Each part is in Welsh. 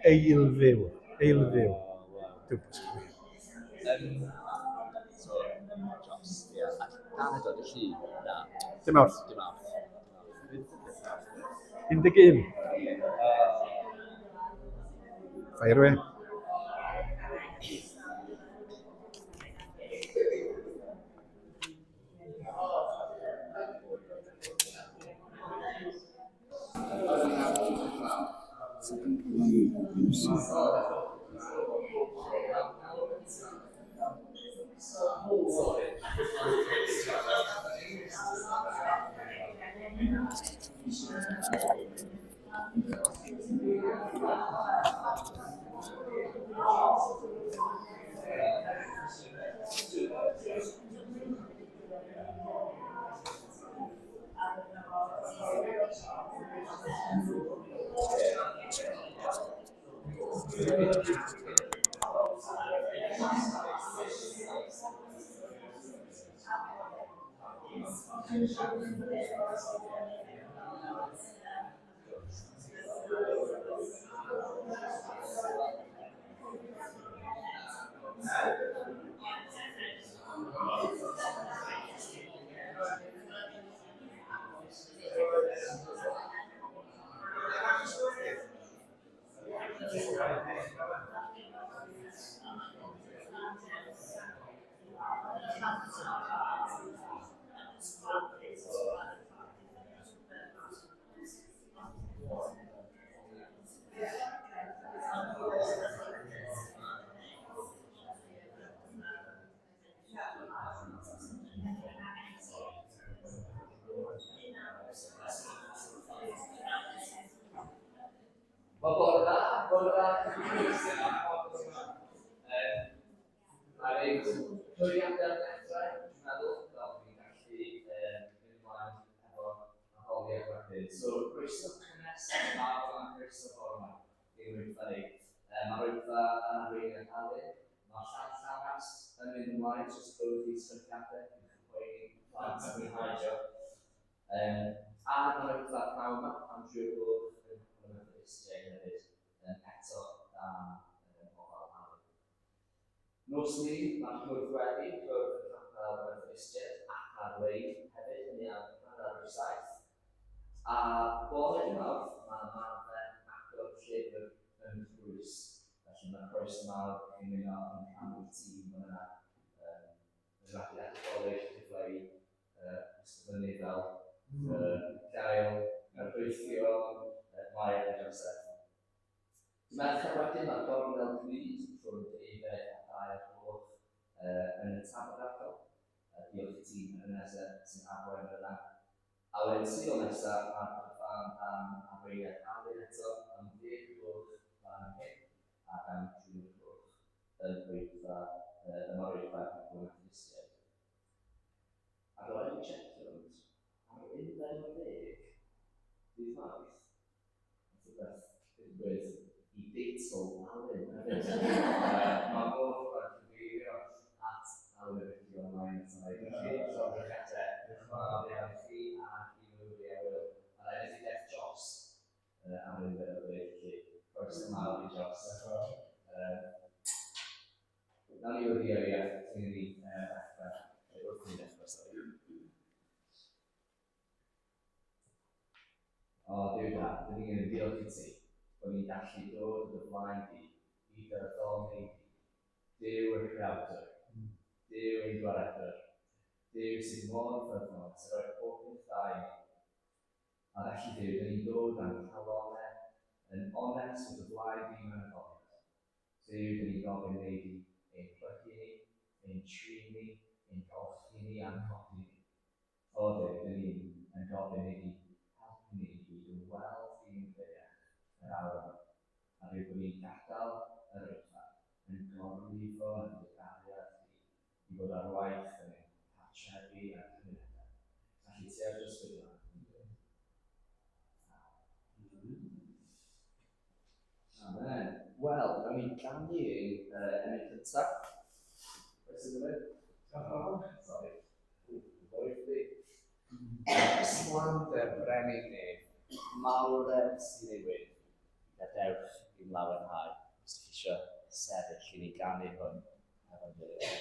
Eilfyw. Eilfyw. Oh, wow. Dwi'n bwysig. So, Jos, ie. A dan eto, dy llun? Na. Dim mawrth. Dim mawrth. 11. Fire away. Wel, bore da, bore da. Mae reit hwyriadau ar ddechrau, dwi'n meddwl, fel ni'n gallu mynd ymlaen efo addoliad wedyn. So, croeso cynnes i bawb yma, croeso bore yma i'n rhwyfa ni. Mae'r rhwyfa yn arweiniad Alun. Mae llan llanast yn mynd ymlaen, jyst clywed i sefydliadau, yn cyhoeddi plant yn mwynhau jo. A mae'r rhwyfa pnawn yma am dri o'r gloch yn Capel y Methodistiaid hefyd, eto dan ofal Alun. Nos Lun, mae'r cwrdd wedi cwrdd yn Nghapel y Methodistiaid ac ar-lein hefyd, hynny am 7:15. A bore dy Mawrth, mae ymarfer agor llyfr yn Crwys, felly mae croeso mawr i chi ymuno yn rhan o'r tîm fan yna. Um, yn rhaid i Dolig cyfle i ysgrifennu fel gael gobeithio Mair a Joseph. Dy Mercher wedyn mae'r gornel glud rhwng deuddeg a dair gloch yn y Tabernacl. Diolch i tîm Ebenezer sy'n arwain fyna. A wedyn Sul nesa mae'r cyfan dan arweiniad Alun eto am ddeg gloch fan hyn ac am dri o'r gloch yn oedfa, yma'r oedfa Capel y Methodistiaid. Ac oedd rhaid i checio ond ar yr unfed ar ddeg dydd Mawrth Nath rhywbeth ddigwydd i deitl Alun hefyd. Mae modd rwan cyfeirio at Alun a Vicky online ato i. Felly, llongyfarchiadau mawr iawn i chi ac i Lowri a Will. A'r enedigaeth Jos ar yr unfed ar ddeg, felly croeso mawr i Jos. Nawn ni weddïo ia, cyn i ni ddechrau, neu wrth i ni ddechrau, sori. O, Duw da, dyn ni'n diolch i ti bod ni'n gallu dod o dy flaen di i dy addoli di. Duw y Creawdwr, Duw ein Gwaredwr, Duw sydd mor ffyddlon, sy'n rhoi pob peth da i ni. A felly, Duw, dyn ni'n dod â'n calonnau yn onest o dy flaen di mewn addoliad. Duw, dyn ni'n gofyn wnei di ein plygu ni, ein trin ni, ein golchi ni a'n codi ni. O Dduw, dyn ni yn gofyn i di helpu ni i dy weld di'n gliriach yr awr yma, a Duw bod ni'n gadael yr oedfa yn gorlifo yn dy gariad di i fod ar waith yn ein cartrefi a'n cymunedau. Felly ti ar dros gyda ni dweud. Amen. Wel, gawn ni ganu ein emyn cyntaf. Oes yn ymwneud? Sorry. Ysblander brenin nef, mawredd sy'n ei wedd, gadewch i ymlawenhau. Os ydych chi eisiau sefyll i ni ganu hwn hefo'n gilydd.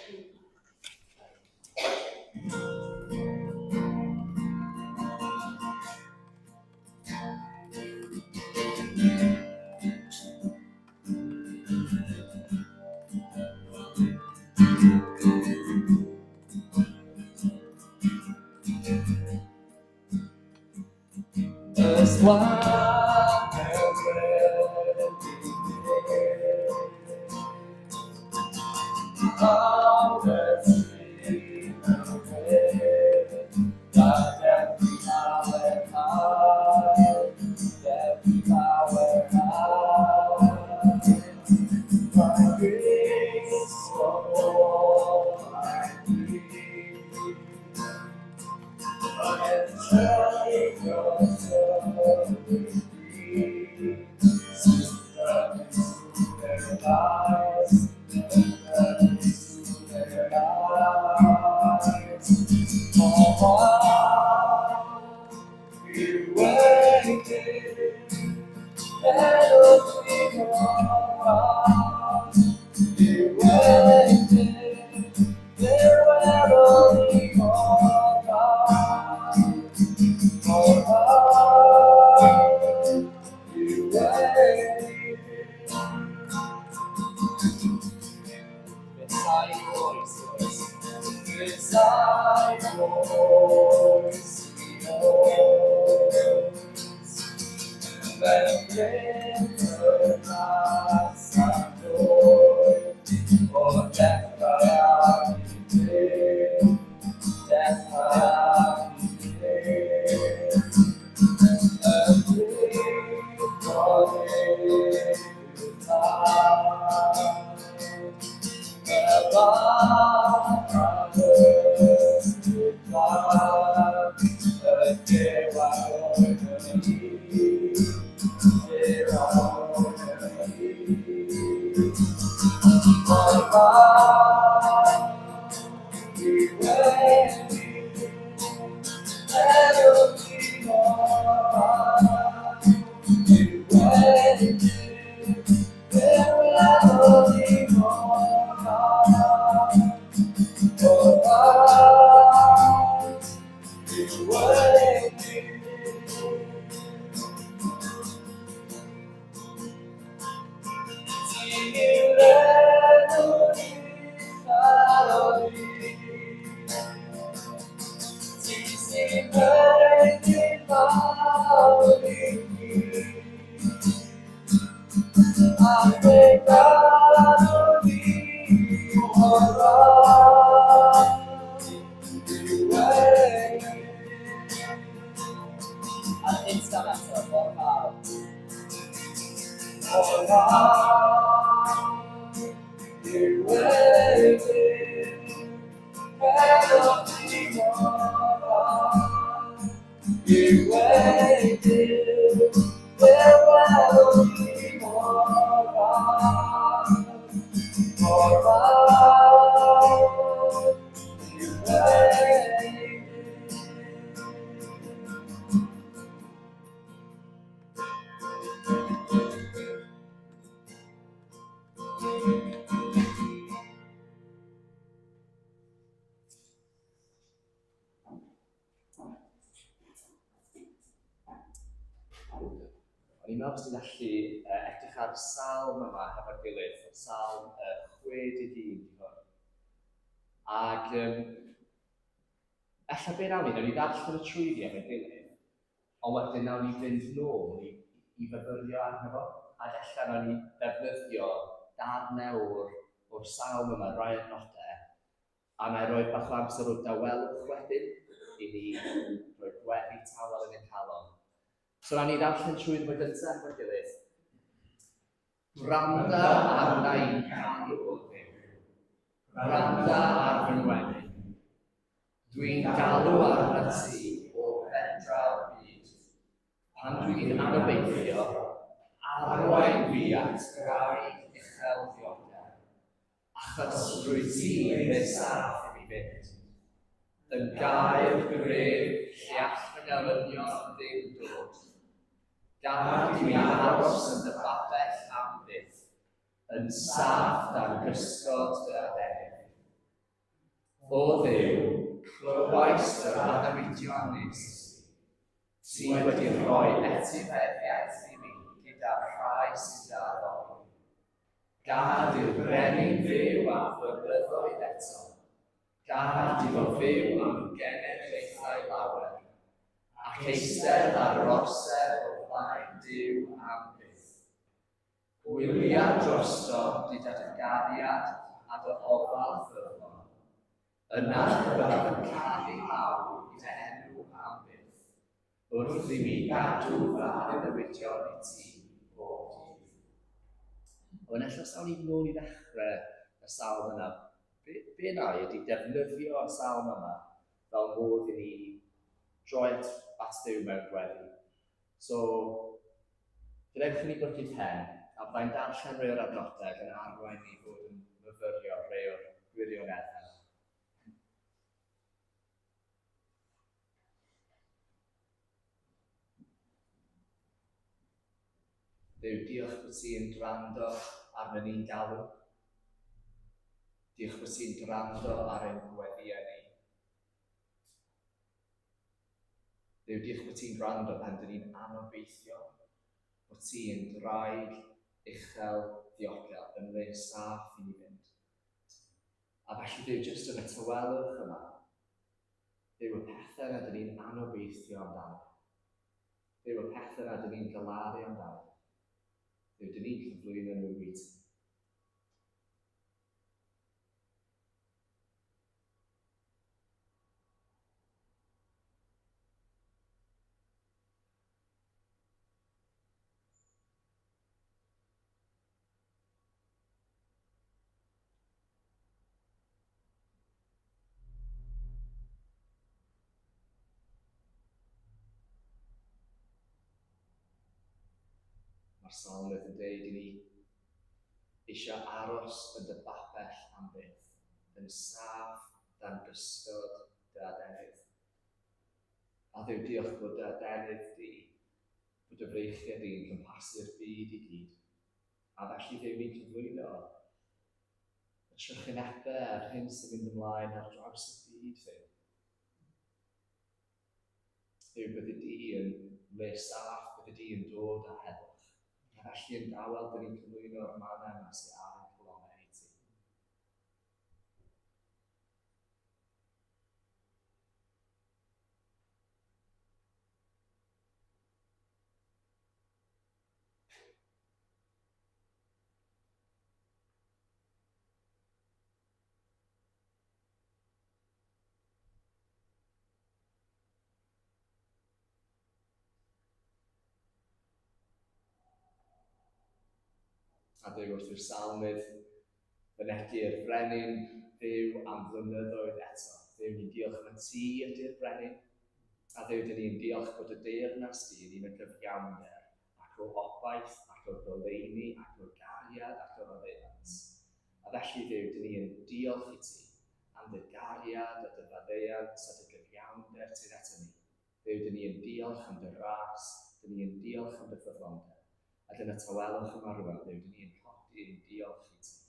O'n i'n meddwl bod ti'n gallu edrych ar y salm yma hefo'n gilydd, salm 61 di hwn. Ac ella be nawn ni, nawn ni ddarllen y trwyddi efo'n gilydd, ond wedyn nawn ni fynd nôl i, i fyfyrio arno fo, ac ella nawn ni ddefnyddio darnau o'r, o'r salm yma, rai adnodau, A wna i roi bach o amser o dawelwch wedyn i ni roi gweddi tawel yn ein calon. So wnawn ni ddarllen trwy fo gyntaf efo'n gilydd. Gwranda arna i'n galw o Dduw. Gwranda ar fy ngweddi. Dwi'n galw arna ti o bendraw'r byd. Pan dwi'n anobeithio, arwain fi at graig uchel ddiogel. Achos rwyt ti yn le saff i mi fynd. Yn gaer gref lle all fy ngelynion ddim dod. Gad i mi aros yn dy babell am byth. Yn saff dan gysgod dy adenydd. O Dduw, clywais yr addewidion nes ti. Ti wedi rhoi etifeddiaeth i mi gyda'r rhai sy'n dy addoli. Gad i'r brenin fyw am flynyddoedd eto. Gad iddo fyw am genedlaethau lawer, ac eistedd ar yr orsedd o flaen Duw am byth. Gwylia drosto gyda dy gariad a dy ofal ffyddlon. Yna byddaf yn canu mawl i dy enw am byth. Wrth i mi gadw fy addewidion i ti bob dydd. Ond ella os awn ni nôl i ddechrau y salm yna, be, be na i ydy defnyddio y salm yma fel modd i ni droi at, at Dduw mewn gweddi. So, gwnewch i ni blygu pen, a byddai'n darllen rhai o'r adnodau ac yn arwain ni fod yn myfyrio rhai o'r gwirioneddau. Dduw, diolch bod ti'n gwrando arno ni'n galw. Diolch bod ti'n gwrando ar ein gweddïau ni. Dduw, diolch bod ti'n gwrando pan dyn ni'n anobeithio, bod ti'n draig uchel diogel yn le saff i ni fynd. A felly, Dduw, jyst yn y tawelwch yma, Dduw, y pethau na dyn ni'n anobeithio amdano. Dduw, y pethau na dyn ni'n galaru amdano. Dduw, dyn ni'n cyflwyno nhw i ti. Mae'r salmydd yn dweud i ni eisiau aros yn dy babell am byth, yn saff dan gysgod dy adenydd. A Dduw, diolch bod dy adenydd di, bod dy freichiau di'n cwmpasu'r byd i gyd. A felly fe ni'n cyflwyno y trychinebau a'r hyn sy'n mynd ymlaen ar draws y byd fe. Yw byddi di yn le saff, byddi di yn dod â heddwch. A felly yn dawel, dyn ni'n cyflwyno'r mannau yma sy'n ar ein calonnau i ti. A Duw wrth i'r salmydd fynegi'r brenin fyw am flynyddoedd eto. Dduw, ni'n diolch am y ti ydy'r brenin, a Dduw, dyn ni'n diolch bod y deyrnas di yn un o gyfiawnder ac o obaith, ac o goleuni, ac o gariad, ac o faddeuant. A felly, Dduw, dyn ni yn diolch i ti am dy gariad a dy faddeuant a dy gyfiawnder tuag ato ni. Dduw, dyn ni yn diolch am dy ras, dyn ni yn diolch am dy ffyddlondeb. A dyna tawelwch yma rwan, Dduw, dyn ni yn codi ein diolch i ti.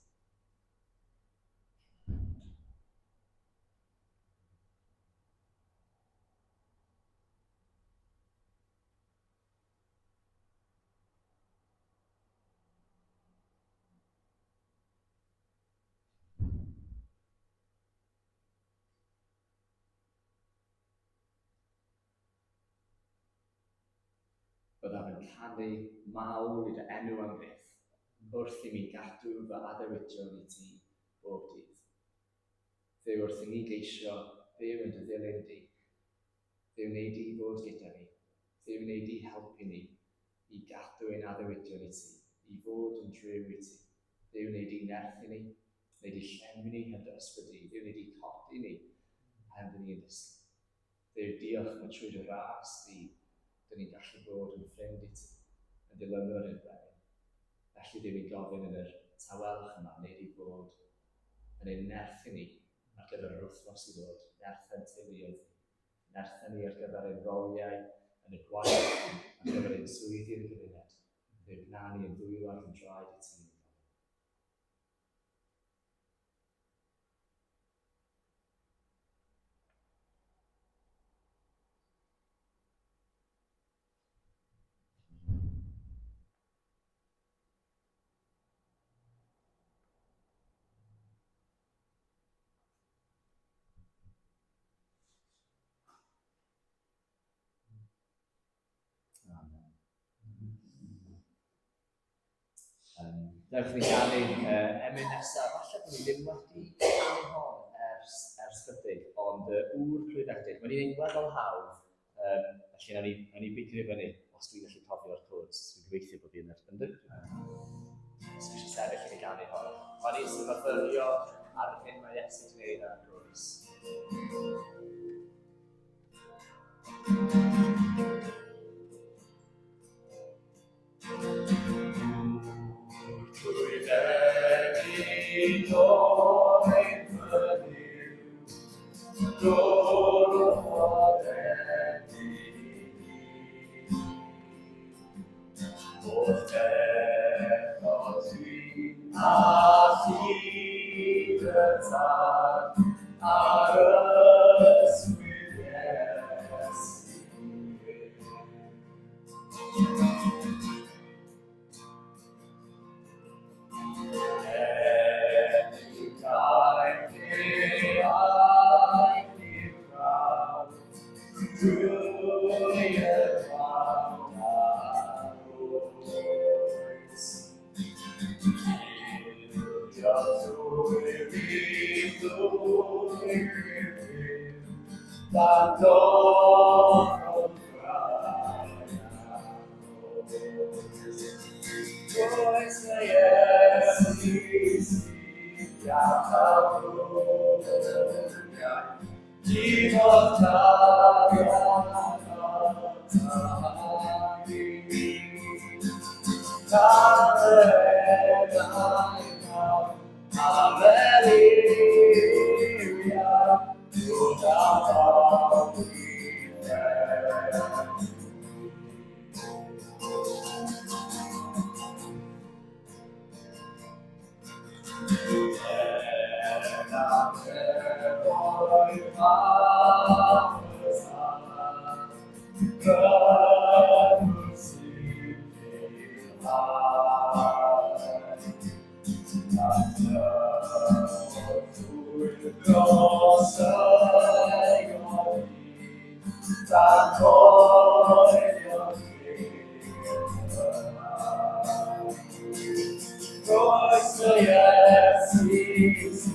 Byddaf yn canu mawl i dy enw am byth, wrth i mi gadw fy addewidion i ti bob dydd. Dduw, wrth i ni geisio byw yn dy ddilyn di, Dduw wnei di fod gyda ni. Dduw wnei di helpu ni i gadw ein addewidion i ti, i fod yn driw i ti. Dduw wnei di nerthu ni, wnei di llenwi ni heb dy ysbryd di. Dduw wnei di codi ni pan dyn ni yn dysgu. Dduw, diolch mae trwy dy ras di, dyn ni'n gallu bod yn ffrind i ti, yn dilynwr i'r brenin. Felly Dduw ni'n gofyn yn yr tawelwch yma, wnei di fod yn ein nerthu ni ar gyfer yr wythnos i ddod, nerthen teuluoedd ni, nerthen ni ar gyfer ein roliau yn y gwaith, ar gyfer ein swyddi yn y gymuned. Fe wna ni yn ddwylo ac yn draed i ti. Dewch ni ganu emyn nesaf. Falle bod ni ddim wedi canu hon ers, ers chydig, ond ŵr clwyfedig. Mae'n un weddol hawdd, um, felly nawn ni, nawn ni bigo fyny os dwi'n gallu cofio'r codes. Dwi'n gobeithio bod fi yn yr... Yndw? Os dwi eisiau sefyll i ni ganu hon. Mae'n un sy'n myfyrio ar yr hyn mae Iesu wedi gwneud ar y groes. Ar ysbryd Iesu.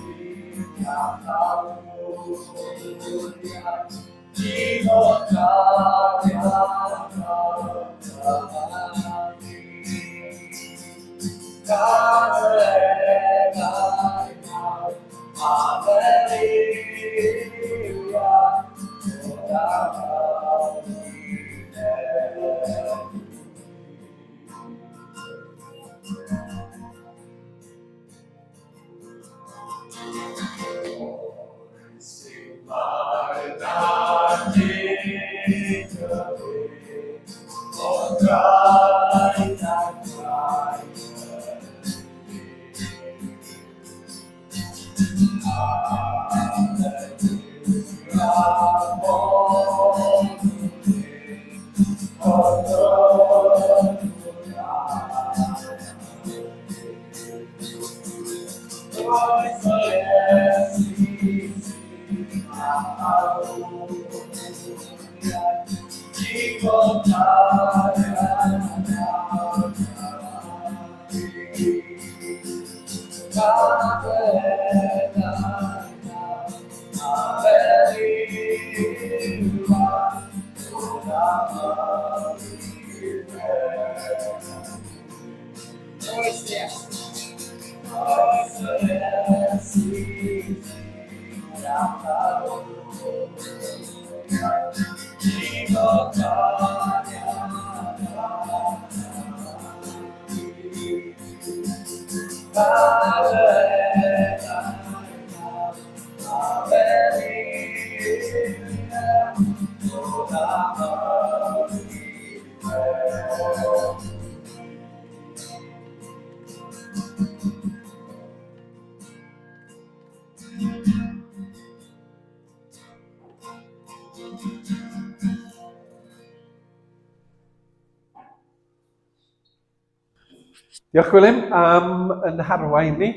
Diolch Gwilym am yn harwain ni.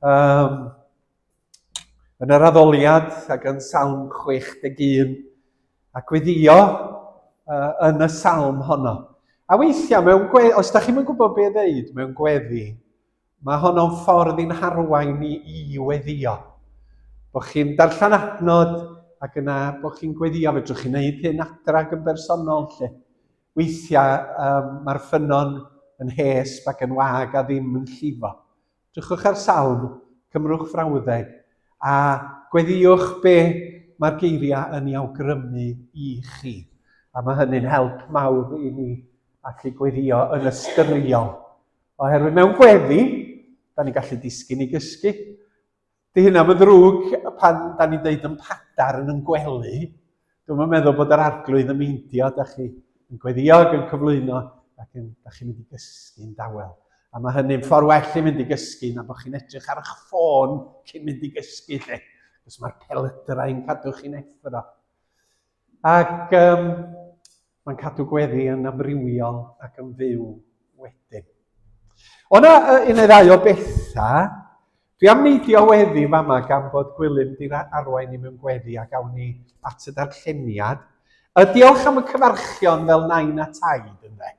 Um, yn yr addoliad ac yn Salm 61 a gweddio yn y salm honno. A weithiau, mewn gwe... os da chi'n gwybod beth ddeud mewn gweddi, Mae honno'n ffordd i'n harwain ni i weddio. Bod chi'n darllen adnod ac yna bod chi'n gweddio, fedrwch chi wneud hyn adra ac yn bersonol lle. Weithiau um, mae'r ffynnon yn hesb ac yn wag a ddim yn llifo. Drychwch ar salm, cymrwch frawddeg, a gweddiwch be mae'r geiriau yn ei awgrymu i chi. A mae hynny'n help mawr i ni allu gweddio yn ystyriol. Oherwydd mewn gweddi, da ni'n gallu disgyn i gysgu. Di hynna yn ddrwg pan da ni'n deud yn padar yn yn gwely. Dwi'm yn meddwl bod yr arglwydd yn meindio, da chi yn gweddio ac yn cyflwyno ac yn, da chi'n mynd i gysgu'n dawel. A mae hynny'n ffordd well i mynd i gysgu na bod chi'n edrych ar eich ffôn cyn mynd i gysgu lle. Cos mae'r pelydrau'n cadw chi'n effro. Ac um, mae'n cadw gweddi yn amrywiol ac yn fyw wedyn. O na un neu ddau o bethau. Dwi am neidio weddi fama gan bod Gwilym di arwain i mewn gweddi a gawn ni at y darlleniad. Y diolch am y cyfarchion fel nain a taid, ynde.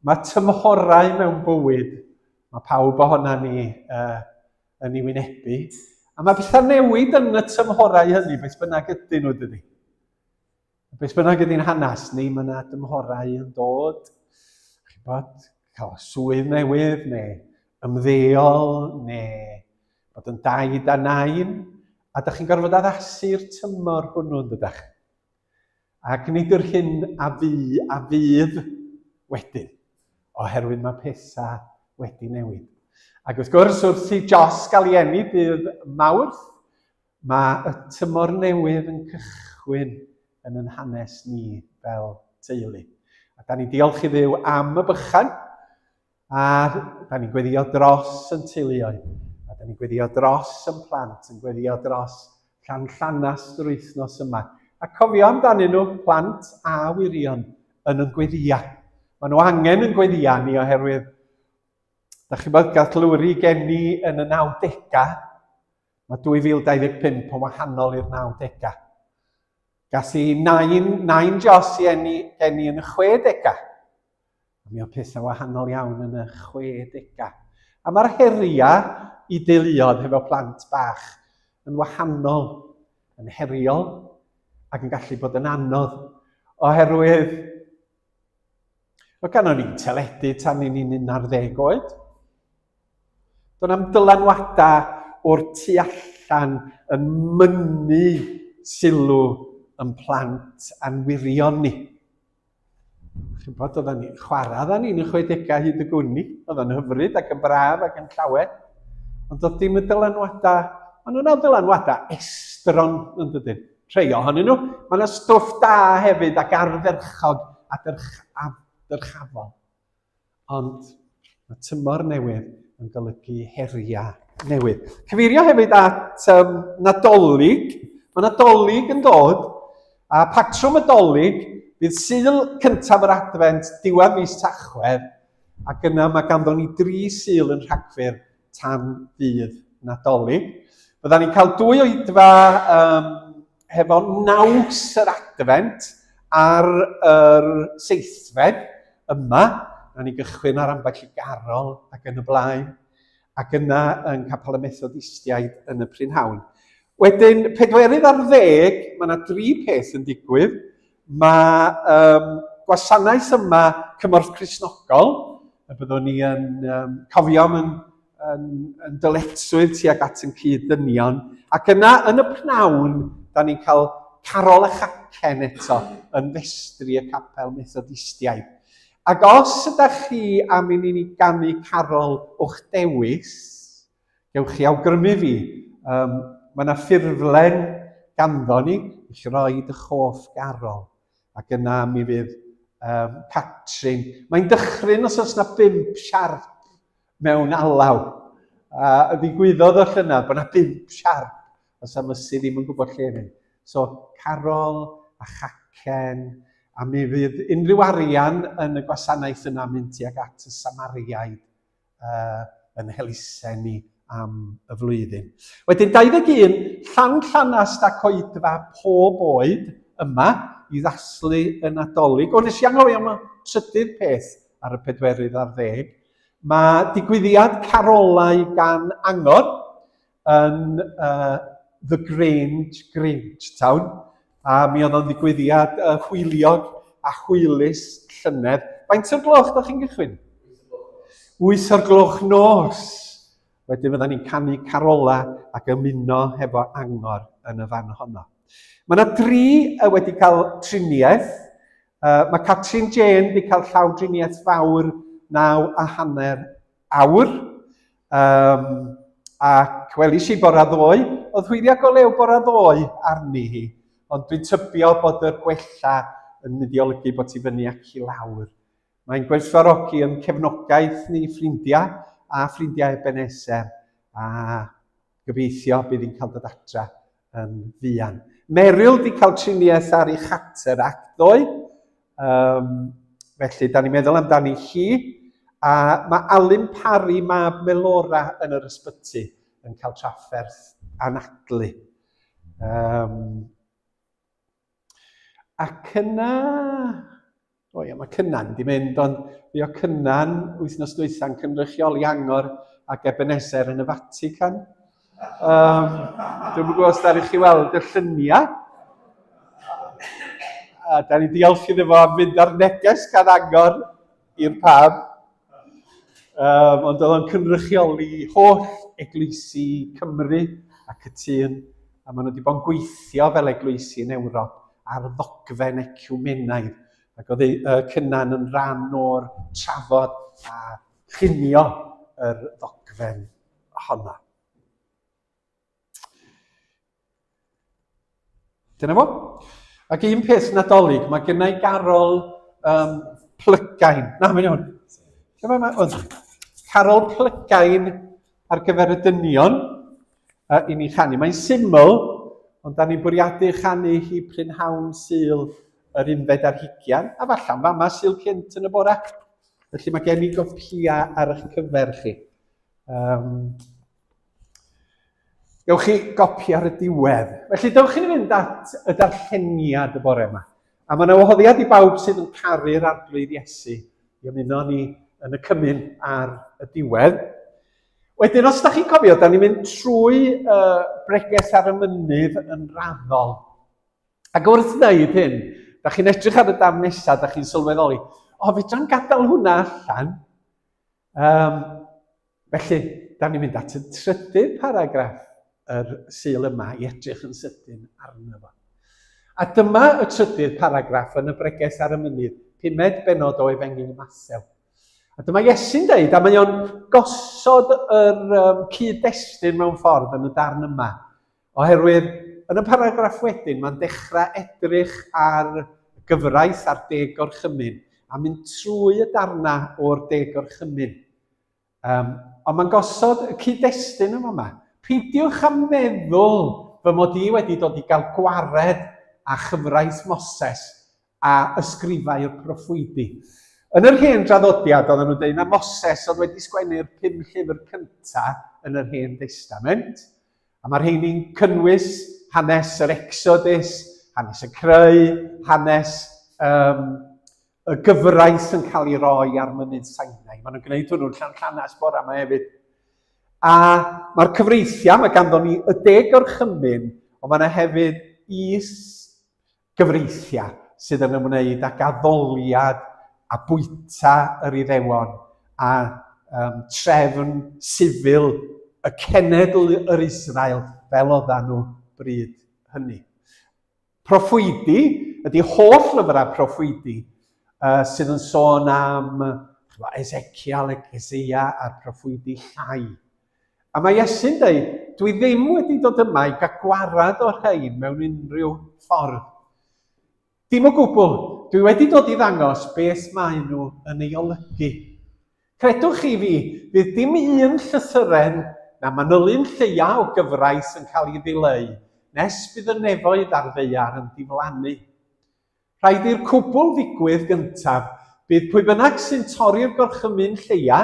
Mae tymhorau mewn bywyd, mae pawb ohona ni uh, yn ei wynebu. A mae pethau newid yn y tymhorau hynny, beth bynnag ydyn nhw, dydy. Beth bynnag ydy'n hanes ni, mae yna dymhorau yn dod, chi'n bod, cael swydd newydd, neu ymddeol, neu bod yn daid a nain, a da chi'n gorfod addasu'r tymor hwnnw yn dydach. Ac nid yr hyn a fu a fydd wedyn, oherwydd mae pethau wedi newid. Ac wrth gwrs, wrth i Jos gael ei eni dydd Mawrth, Mae y tymor newydd yn cychwyn yn yn hanes ni fel teulu. A da ni'n diolch i Dduw am y bychan, a da ni'n gweddio dros yn teuluoedd, a da ni'n gweddio dros yn plant, yn gweddio dros llan llanast yr wythnos yma. A cofio amdanyn nhw, plant a wyrion, yn yn gweddia. Maen nhw angen yn gweddia ni oherwydd, da chi'n bod, gath Lowri geni yn y 90au, Mae 2025 yn wahanol i'r 90au. Gas i nain, nain Jos i eni, geni yn y 60au. A mi oedd pethau wahanol iawn yn y 60au. A mae'r heriau i deuluoedd hefo plant bach yn wahanol, yn heriol ac yn gallu bod yn anodd oherwydd Oedd gannon ni'n teledu tan ni'n 11 oed. Do'n am dylanwadau o'r tu allan yn mynnu sylw yn plant a'n wirion ni. Chi'n bod, oedden ni'n chwarae, oedden ni'n y 60au hyd y gwn ni. Oedd o'n hyfryd ac yn braf ac yn llawer. Ond doedd dim y dylanwadau, maen nhw'n dylanwadau estron yn dydyn. Rhai ohonyn nhw. Mae yna stwff da hefyd ac ardderchog a dyrchafol. Ond mae tymor newydd yn golygu heriau newydd. Cyfeirio hefyd at um, Nadolig. Mae Nadolig yn dod, a patrwm y Dolig fydd Sul cyntaf yr Adfent diwedd mis Tachwedd, ac yna mae ganddo ni dri Sul yn Rhagfyr tan ddydd Nadolig. Fydda ni'n cael dwy oedfa um, hefo naws yr Adfent ar yr seithfed yma. Na ni gychwyn ar ambell i garol ac yn y blaen, ac yna yn Capel y Methodistiaid yn y prynhawn. Wedyn, pedwerydd ar ddeg, mae yna dri peth yn digwydd. Mae um, gwasanaeth yma Cymorth Cristnogol, y byddwn ni yn um, cofio am yn yn, yn dyletswydd tuag at yn cyd-ddynion. Ac yna, yn y pnawn, da ni'n cael carol a chacen eto yn festri y capel Methodistiaid. Ac os ydych chi am i ni ganu carol o'ch dewis, gewch chi awgrymu fi. Um, mae yna ffurflen ganddo ni i chi roi eich hoff garol. Ac yna mi fydd um, Catrin. Mae'n dychryn os oes yna bump siarp mewn alaw. A ddigwyddodd o llynedd bod yna bump siarp, os am ysu ddim yn gwybod lle fynd. So, carol a chacen, a mi fydd unrhyw arian yn y gwasanaeth yna mynd tuag at y Samariaid uh, yn helusen ni am y flwyddyn. Wedyn 21, Llan Llanast ac Oedfa pob oed yma i ddathlu y Nadolig. O, nes i anghofio am y trydydd peth ar y pedwerydd ar ddeg. Mae digwyddiad carolau gan Angor yn The Grange, Grangetown, a mi oedd o'n ddigwyddiad hwyliog a hwylus llynedd. Faint o'r gloch da chi'n gychwyn? 8 o'r gloch nos. Wedyn fydda ni'n canu carola ac ymuno hefo Angor yn y fan honno. Mae yna dri wedi cael triniaeth. Mae Catrin Jane wedi cael llawdriniaeth fawr 9 a hanner awr. Ac welis i bora ddoe, oedd hwyliau go lew bora ddoe arni hi, ond dwi'n tybio bod y gwella yn mynd i olygu bod ti fyny ac i lawr. Mae'n gwerthfawrogi yn cefnogaeth ni ffrindiau a ffrindiau Ebenezer, a gobeithio bydd hi'n cael dod adra yn fuan. Meryl di cael triniaeth ar ei cataract ddoe, felly da ni'n meddwl amdani hi. A mae Alun Parry, mab Melora, yn yr ysbyty yn cael trafferth anadlu. Ac yna... O ia, mae Cynan di mynd, ond fi o Cynan wythnos dwytha'n cynrychioli Angor ac Ebenezer yn y Vatican. Dwi'm yn gwybod os ddaru chi weld y lluniau. A da ni diolch iddo fo am fynd ar neges gan Angor i'r pab. Ond oedd o'n cynrychioli holl eglwysi Cymru ac y tîn, a maen nhw wedi bod yn gweithio fel eglwysi yn Ewrop ar ddogfen eciwmenaidd, ac oedd Cynan yn rhan o'r trafod a llunio yr ddogfen honno. Dyna fo. Ac un peth Nadolig, mae gennau garol plygain. Na, mae'n iawn. Lle mae mae? Carol plygain ar gyfer y dynion i ni chanu. Mae'n syml, ond da ni'n bwriadu chanu hi prynhawn Sul yr 21, a falle fama Sul cynt yn y bore. Felly mae gen i gopia ar eich cyfer chi. Gewch chi gopi ar y diwedd. Felly dewch i ni fynd at y darlleniad y bore yma. A mae yna wahoddiad i bawb sydd yn caru'r Arglwydd Iesu i ymuno ni yn y cymun ar y diwedd. Wedyn, os da chi'n cofio, da ni'n mynd trwy bregeth ar y mynydd yn raddol. Ac wrth wneud hyn, da chi'n edrych ar y darn nesaf, da chi'n sylweddoli, o, fedra'n gadael hwnna allan. Felly, da ni'n mynd at y trydydd paragraff yr Sul yma i edrych yn sydyn arno fo. A dyma y trydydd paragraff yn y bregeth ar y mynydd, pumed bennod o Efengyl Mathew. A dyma Iesu'n deud, a mae o'n gosod yr cyd-destun mewn ffordd yn y darn yma, oherwydd yn y paragraff wedyn mae'n dechrau edrych ar y gyfraith a'r deg gorchymyn, a mynd trwy y darnau o'r deg gorchymyn. Ond mae'n gosod y cyd-destun yn fama. Peidiwch â meddwl fy mod i wedi dod i gael gwared â chyfraith Moses a ysgrifau'r proffwydi. Yn yr hen draddodiad, oedden nhw'n dweud na Moses oedd wedi sgwennu'r pum llyfr cyntaf yn yr Hen Destament. A mae'r rheini'n cynnwys hanes yr Exodus, hanes y creu, hanes y gyfraith yn cael ei roi ar mynydd Sinai. Maen nhw'n gwneud hwnnw'n Llanllanas bore yma hefyd. A mae'r cyfreithiau, mae ganddo ni y deg gorchymyn, ond mae yna hefyd is gyfreithiau sydd yn ymwneud ag addoliad a bwyta yr Iddewon a trefn sifil y cenedl yr Israel fel oedden nhw bryd hynny. Proffwydi ydy holl lyfrau proffwydi sydd yn sôn am Ezekiel ac Eseia a'r proffwydi llai. A mae Iesu'n dweud, dwi ddim wedi dod yma i gael gwarad o'r rhain mewn unrhyw ffordd. Dim o gwbl, dwi wedi dod i ddangos beth maen nhw yn ei olygu. Credwch chi fi, fydd dim un llythyren na manylyn lleia o gyfraith yn cael ei ddileu nes bydd y nefoedd a'r ddaear yn diflannu. Rhaid i'r cwbl ddigwydd gyntaf, bydd pwy bynnag sy'n torri'r gorchymyn lleia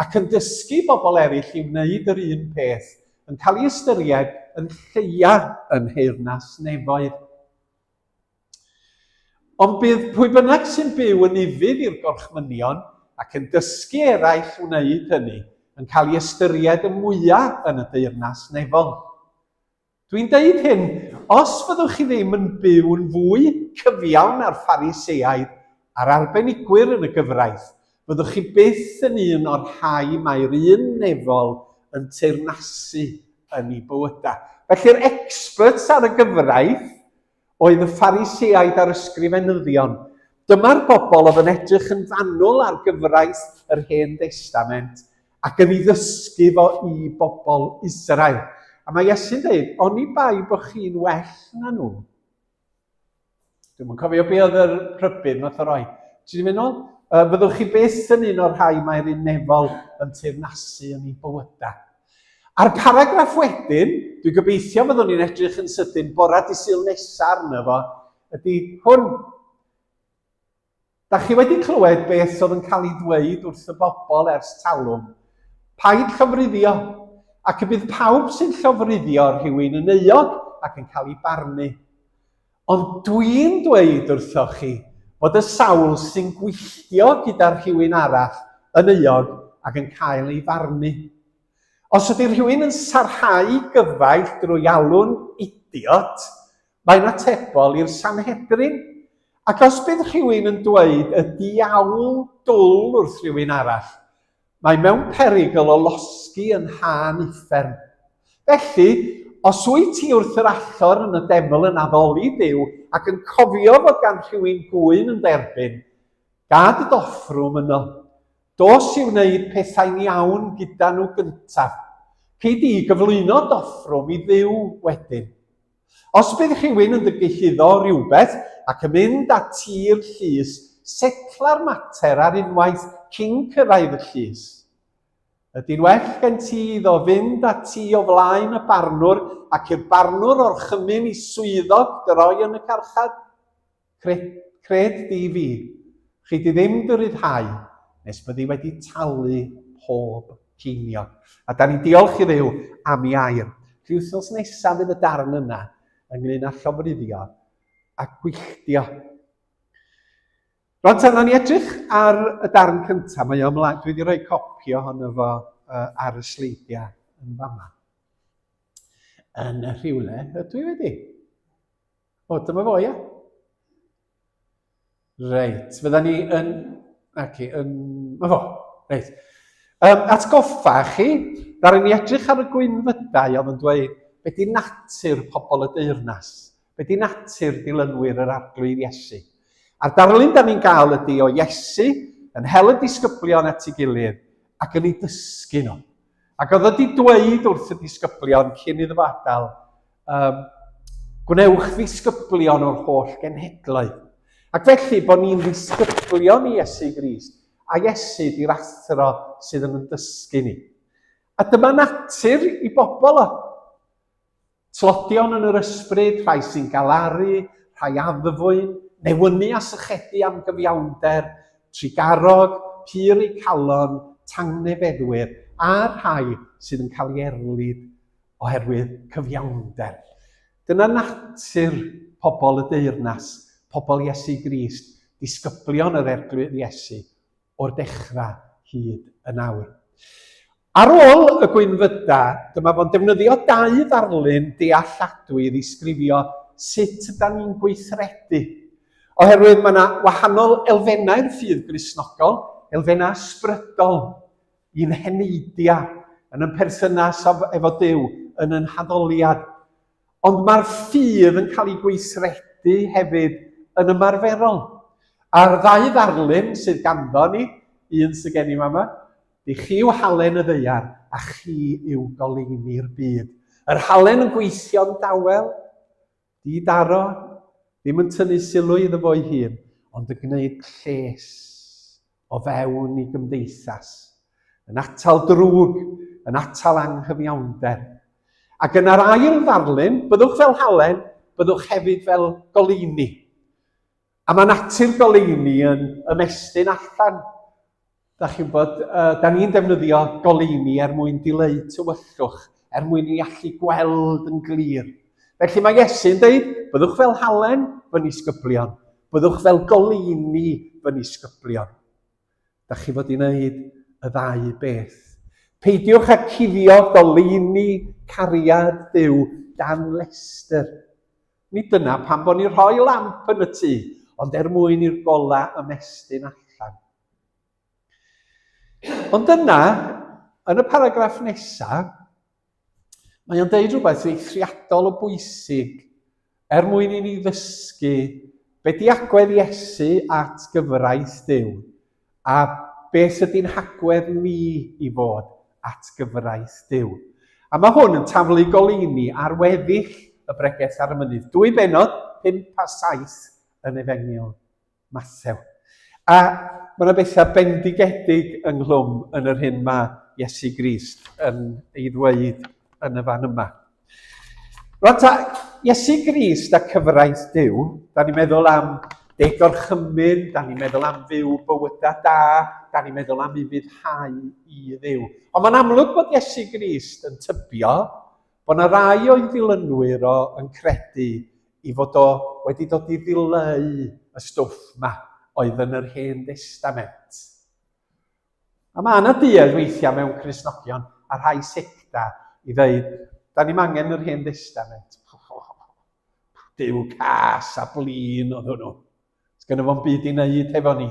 ac yn dysgu bobl eraill i wneud yr un peth yn cael ei ystyried yn lleia yn nheyrnas nefoedd. Ond bydd pwy bynnag sy'n byw yn ufudd i'r gorchmynion ac yn dysgu eraill wneud hynny yn cael ei ystyried y mwyaf yn y deyrnas nefol. Dwi'n deud hyn, os fyddwch chi ddim yn byw'n fwy cyfiawn na'r Phariseaid a'r arbenigwyr yn y gyfraith, fyddwch chi byth yn un o'r rhai mae'r un nefol yn teyrnasu yn eu bywydau. Felly'r experts ar y gyfraith oedd y Phariseaid a'r ysgrifenyddion. Dyma'r bobl oedd yn edrych yn fanwl ar gyfraith yr Hen Destament ac yn ei ddysgu fo i bobl Israel. A mae Iesu'n dweud, oni bai bod chi'n well na nhw. Dwi'm yn cofio be oedd yr rhybudd nath o roi. Ti wedi mynd nôl? Fyddwch chi byth yn un o'r rhai mae'r un nefol yn teyrnasu yn ei bywydau. A'r paragraff wedyn, dwi'n gobeithio fyddwn ni'n edrych yn sydyn bora di Sul nesaf arno fo, ydy hwn. Da chi wedi clywed beth oedd yn cael ei ddweud wrth y bobl ers talwm. Paid llofruddio, ac y bydd pawb sy'n llofruddio rhywun yn euog ac yn cael ei barnu. Ond dwi'n dweud wrthoch chi fod y sawl sy'n gwylltio gyda rhywun arall yn euog ac yn cael ei farnu. Os ydy rhywun yn sarhau gyfaill drwy alw'n idiot, mae'n atebol i'r Sanhedrin. Ac os bydd rhywun yn dweud y diawl dwl wrth rhywun arall, mae mewn perygl o losgi yn thân uffern. Felly, os wyt ti wrth yr allor yn y deml yn addoli Duw ac yn cofio fod gan rhywun gŵyn yn derbyn, gad y doffrwm yno. Dos i wneud pethau'n iawn gyda nhw gyntaf. Cei di gyflwyno doffrwm i Dduw wedyn. Os bydd rhywun yn dy gyhuddo o rywbeth ac yn mynd â ti i'r llys, setla'r mater ar unwaith cyn cyrraedd y llys. Ydy'n well gen ti iddo fynd â ti o flaen y barnwr ac i'r barnwr orchymyn i swyddog dy roi yn y carchar? Cred, cred di fi, chi di ddim dy ryddhau nes byddi wedi talu pob ceiniog. A da ni'n diolch i Dduw am ei air. Felly wythnos nesaf fydd y darn yna ynglyn â llofruddio a gwylltio. Rwan ta, nawn ni edrych ar y darn cyntaf. Mae o ymlaen, dwi wedi rhoi copi ohono fo ar y sleidiau yn fama. Yn y rhywle, ydw i wedi? O, dyma fo, ia? Reit, fydda ni yn... Ac, yn... Ma fo, reit. Atgoffa chi, ddaru ni edrych ar y gwynfydau oedd yn dweud be di natur pobl y deyrnas, be di natur dilynwyr yr arglwydd Iesu. A'r darlun da ni'n gael ydy o Iesu yn hel y disgyblion at ei gilydd ac yn ei dysgu nhw. Ac oedd wedi dweud wrth y disgyblion cyn iddo fo adael, Um, gwnewch ddisgyblion o'r holl genhedloedd. Ac felly bod ni'n ddisgyblion i Iesu Grist, a Iesu di'r athro sydd yn dysgu ni. A dyma natur i bobl o. Tlodion yn yr ysbryd, rhai sy'n galaru, rhai addfwyn, newynu a sychedu am gyfiawnder, trugarog, pur eu calon, tangnefeddwyr, a'r rhai sydd yn cael ei erlid oherwydd cyfiawnder. Dyna natur pobl y deyrnas, pobl Iesu Grist, disgyblion yr Erglwydd Iesu, o'r dechrau hyd yn awr. Ar ôl y gwynfyda, dyma fo'n defnyddio dau ddarlun dealladwy i ddisgrifio sut ydan ni'n gweithredu. Oherwydd mae yna wahanol elfennau'r ffydd Gristnogol, elfennau ysbrydol, i'n heneidia, yn yn perthynas efo Duw, yn yn haddoliad. Ond mae'r ffydd yn cael ei gweithredu hefyd yn ymarferol. A'r ddau ddarlun sydd ganddo ni, un sydd gen i fama, di chi yw halen y ddaear a chi yw goleuni'r byd. Yr halen yn gweithio'n dawel, Di daro, ddim yn tynnu sylw iddo fo'i hun, ond yn gwneud lles o fewn i gymdeithas, yn atal drwg, yn atal anghyfiawnder. Ac yna'r ail ddarlun, byddwch fel halen, byddwch hefyd fel goleuni. A mae natur goleuni yn ymestyn allan. Da chi'n gwybod, da ni'n defnyddio goleuni er mwyn dileu tywyllwch, er mwyn i allu gweld yn glir. Felly mae Iesu'n dweud, byddwch fel halen fy nisgyblion, byddwch fel goleuni fy nisgyblion. Da chi fod i wneud y ddau beth. Peidiwch â cuddio goleuni cariad Duw dan lestr. Nid dyna pam bod ni'n rhoi lamp yn y tŷ, ond er mwyn i'r golau ymestyn allan. Ond yna, yn y paragraff nesaf, mae o'n deud rhywbeth eithriadol o bwysig er mwyn i ni ddysgu be di agwedd Iesu at gyfraith Duw a beth ydy'n hagwedd ni i fod at gyfraith Duw. A mae hwn yn taflu goleuni ar weddill y bregeth ar y mynydd. Dwy benod, 5 a 7 yn Efengyl Mathew. A mae yna bethau bendigedig ynghlwm yn yr hyn mae Iesu Grist yn ei ddweud yn y fan yma. Rwan ta, Iesu Grist a cyfraith Duw, da ni'n meddwl am deg gorchymyn, da ni'n meddwl am fyw bywydau da, da ni'n meddwl am ufuddhau i Dduw. Ond mae'n amlwg bod Iesu Grist yn tybio bod yna rai o'i ddilynwyr o yn credu i fod o wedi dod i ddileu y stwff ma oedd yn yr Hen Destament. A mae yna duedd weithiau mewn Cristnogion a rhai secta i ddeud, da ni'm angen yr Hen Destament. Duw cas a blin oedd hwnnw. Sgynno fo'm byd i wneud hefo ni.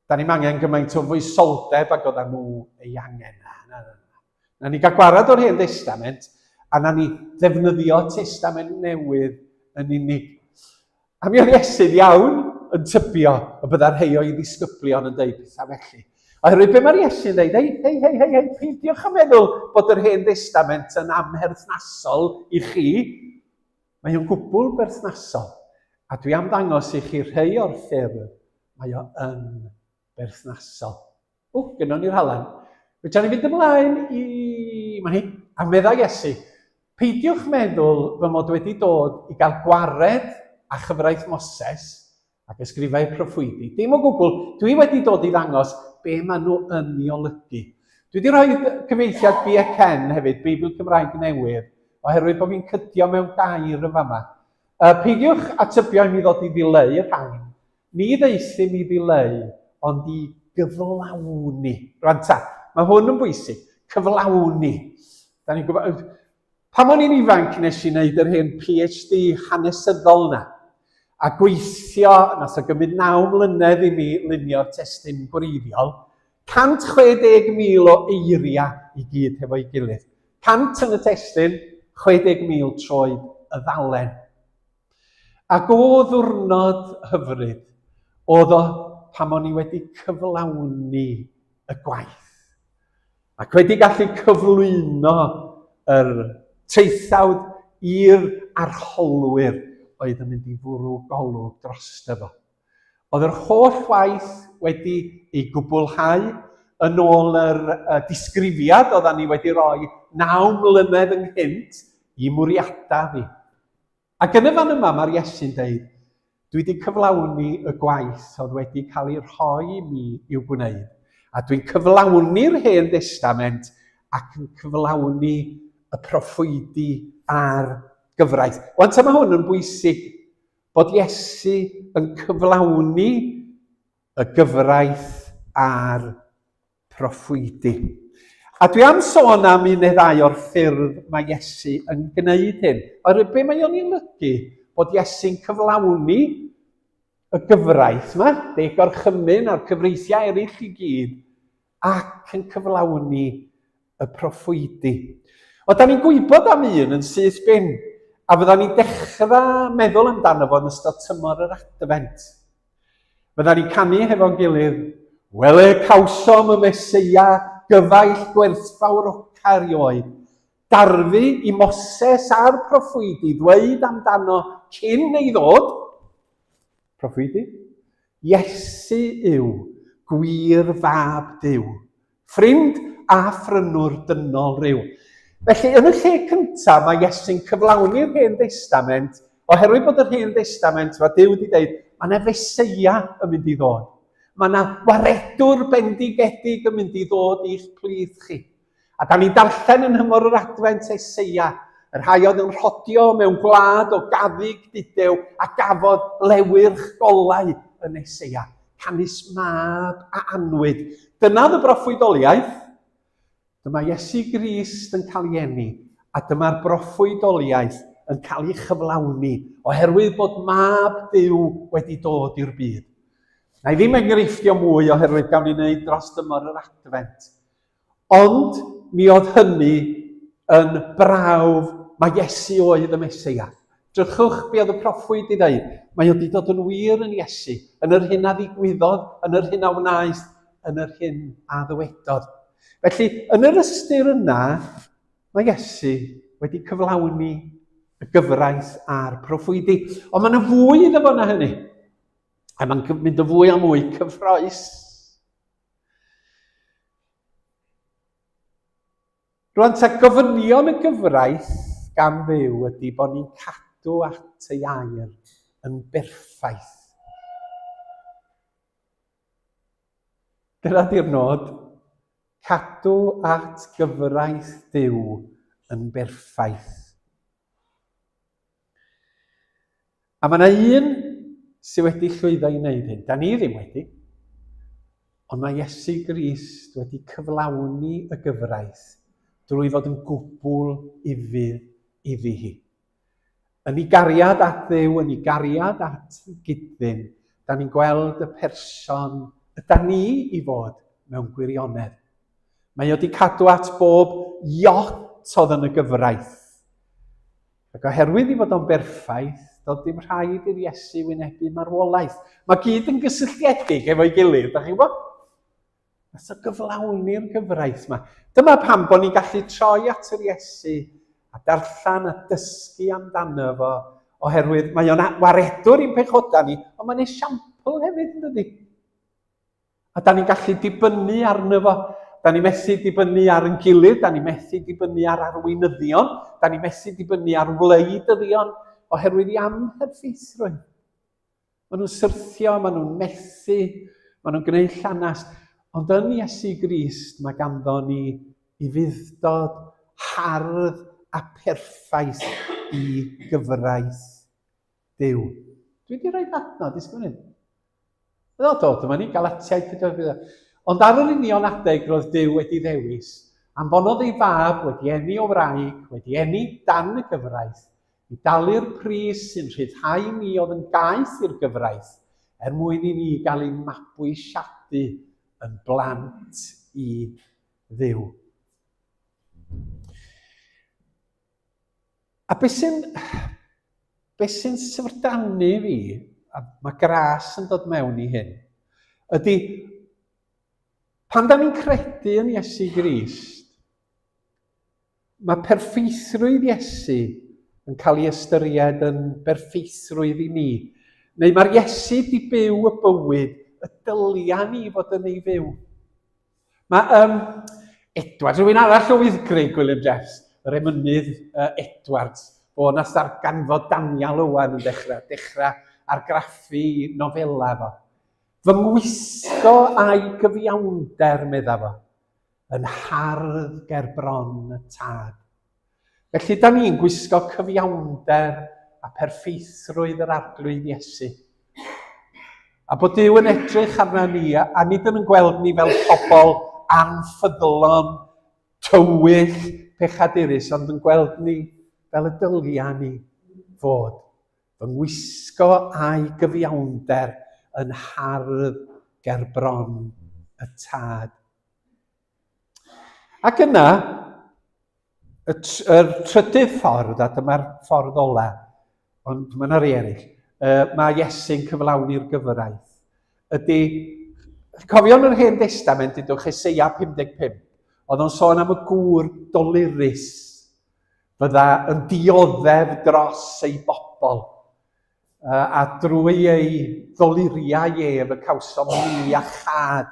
Da ni'm angen gymaint o foesoldeb ag oedden nhw ei angen. Na, na, na. Na ni gael gwarad o'r Hen Destament, a na ni ddefnyddio Testament Newydd yn unig. A mi oedd Iesu'n iawn yn tybio y byddai'r rhai o'i ddisgyblion yn dweud pethau felly. Oherwydd be mae'r Iesu'n dweud, hei, hei, hei, hei, hei, peidiwch â meddwl bod yr Hen Destament yn amherthnasol i chi. Mae o'n gwbl berthnasol. A dwi am ddangos i chi rhai o'r ffyrdd mae o yn berthnasol. O, gynnon ni'r halan. Fedra ni fynd ymlaen i... Mae hi. A meddai Iesu, peidiwch meddwl fy mod wedi dod i gael gwared â chyfraith Moses ac ysgrifau proffwydi. Dim o gwbl, dwi wedi dod i ddangos be maen nhw yn ei olygu. Dwi wedi rhoi cyfieithiad BCN hefyd, Beibl Cymraeg Newydd, oherwydd bod fi'n cydio mewn gair yn fama. Peidiwch â tybio i mi ddod i ddileu rhain. Ni ddaethum i ddileu, ond i gyflawni. Rwan ta, mae hwn yn bwysig. Cyflawni. Da ni'n gwybod... Pan o'n i'n ifanc nes i wneud yr hen PhD hanesyddol na, a gweithio, nath o gymryd 9 mlynedd i mi lunio'r testun gwreiddiol, 160,000 o eiriau i gyd hefo'i gilydd. 100 yn y testun, 60,000 troed y ddalen. Ac o ddwrnod hyfryd, oedd o pan o'n i wedi cyflawni y gwaith. Ac wedi gallu cyflwyno yr traethawd i'r arholwyr oedd yn mynd i fwrw golwg drosto fo. Oedd yr holl waith wedi ei gwblhau yn ôl yr disgrifiad oeddan ni wedi rhoi naw mlynedd ynghynt i mwriadau fi. Ac yn y fan yma mae'r Iesu'n deud, dwi wedi cyflawni y gwaith oedd wedi cael ei rhoi i mi i'w gwneud, a dwi'n cyflawni'r Hen Destament ac yn cyflawni y proffwydi a'r gyfraith. Wan ta mae hwn yn bwysig, bod Iesu yn cyflawni y gyfraith a'r proffwydi. A dwi am sôn am un neu ddau o'r ffyrdd mae Iesu yn gwneud hyn. Oherwydd be mae o'n ei olygu bod Iesu'n cyflawni y gyfraith yma, deg gorchymyn a'r cyfreithiau eraill i gyd, ac yn cyflawni y proffwydi. O, da ni'n gwybod am un yn syth bin, a fydda ni'n dechrau meddwl amdano fo yn ystod tymor yr Adfent. Fydda ni'n canu hefo'n gilydd, Wele cawsom y Meseia, gyfaill gwerthfawroca erioed. Darfu i Moses a'r proffwydi ddweud amdano cyn ei ddod, proffwydi, Iesu yw gwir fab Duw. Ffrind a phrynwr dynol ryw. Felly, yn y lle cyntaf, mae Iesu'n cyflawni'r Hen Destament, oherwydd bod yr Hen Destament, mae Duw wedi dweud, mae yna Feseia yn mynd i ddod. Mae yna waredwr bendigedig yn mynd i ddod i'ch plith chi. A da ni'n darllen yn nhymor yr Adfent Eseia, y rhai oedd yn rhodio mewn gwlad o gaddug dudew a gafodd lewyrch golau yn Eseia. Canys mab a anwyd. Dyna oedd y broffwydoliaeth. Dyma Iesu Grist yn cael ei eni, a dyma'r broffwydoliaeth yn cael ei chyflawni, oherwydd bod mab Duw wedi dod i'r byd. Na i ddim enghreifftio mwy oherwydd gawn ni wneud dros dymor yr Adfent. Ond mi oedd hynny yn brawf mae Iesu oedd y Meseia. Drychwch be oedd y proffwyd i ddeud. Mae o wedi dod yn wir yn Iesu, yn yr hyn a ddigwyddodd, yn yr hyn a wnaeth, yn yr hyn a ddywedodd. Felly, yn yr ystyr yna, mae Iesu wedi cyflawni y gyfraith a'r proffwydi. Ond mae yna fwy iddo fo na hynny. A mae'n mynd yn fwy a mwy cyffroes. Rwan ta gofynion y gyfraith gan Dduw ydy bod ni'n cadw at ei air yn berffaith. Dyna di'r nod, cadw at gyfraith Duw yn berffaith. A mae yna un sydd wedi llwyddo i wneud hyn. Da ni ddim wedi. Ond mae Iesu Grist wedi cyflawni y gyfraith drwy fod yn gwbl ufudd iddi hi. Yn ei gariad at Dduw, yn ei gariad at gyd-ddyn, da ni'n gweld y person yda ni i fod mewn gwirionedd. Mae o wedi cadw at bob iot oedd yn y gyfraith. Ac oherwydd i fod o'n berffaith, doedd dim rhaid i'r Iesu wynebu marwolaeth. Mae gyd yn gysylltiedig efo'i gilydd, da chi'n gwybod? Nath o gyflawni'r gyfraith yma. Dyma pam bod ni'n gallu troi at yr Iesu a darllen a dysgu amdano fo, oherwydd mae o'n waredwr i'n pechodau ni, ond mae'n esiampl hefyd, yn dydi? A da ni'n gallu dibynnu arno fo. Da ni methu dibynnu ar yn gilydd, da ni methu dibynnu ar arweinyddion, da ni methu dibynnu ar wleidyddion, oherwydd i amherffeithrwydd. Maen nhw'n syrthio, maen nhw'n methu, maen nhw'n gwneud llanast. Ond yn Iesu Grist mae ganddo ni ufudd-dod hardd a perffaith i gyfraith Duw. Dwi wedi rhoi adnod, disgwyl hyn. Do, do, dyma ni, Galatiaid 4. Ond ar yr union adeg roedd Duw wedi ddewis, anfonodd ei fab wedi eni o wraig, wedi eni dan y gyfraith, i dalu'r pris sy'n rhyddhau ni oedd yn gaeth i'r gyfraith, er mwyn i ni gael ein mabwysiadu yn blant i Dduw. A beth sy'n beth sy'n syfrdanu fi, a mae gras yn dod mewn i hyn, ydy pan da ni'n credu yn Iesu Grist, mae perffeithrwydd Iesu yn cael ei ystyried yn berffeithrwydd i ni. Neu mae'r Iesu di byw y bywyd y dylia ni fod yn ei fyw. Mae um, Edwards, rhywun arall o Wyddgrug, William Jeffs, yr emynydd uh, Edwards, o nath ddarganfod Daniel Owen yn dechrau, dechrau argraffu nofela fo. Fy ngwisgo a'i gyfiawnder, medda fo, yn hardd ger bron y tad. Felly, da ni'n gwisgo cyfiawnder a pherffeithrwydd yr Arglwydd Iesu. A bod Duw yn edrych arna ni, a nid yn gweld ni fel pobl anffyddlon, tywyll, pechadurus, ond yn gweld ni fel y dylia ni fod. Fy ngwisgo a'i gyfiawnder yn hardd ger bron y tad. Ac yna, y, yr trydydd ffordd, a dyma'r ffordd ola, ond mae yna rei eraill, uh, mae Iesu'n cyflawni'r gyfraith, ydy, cofio yn yr Hen Destament, dydwch Eseia 55, oedd o'n sôn am y gŵr dolurus, fydda yn dioddef dros ei bobl. A drwy ei ddoluriau ef y cawsom ni iachâd.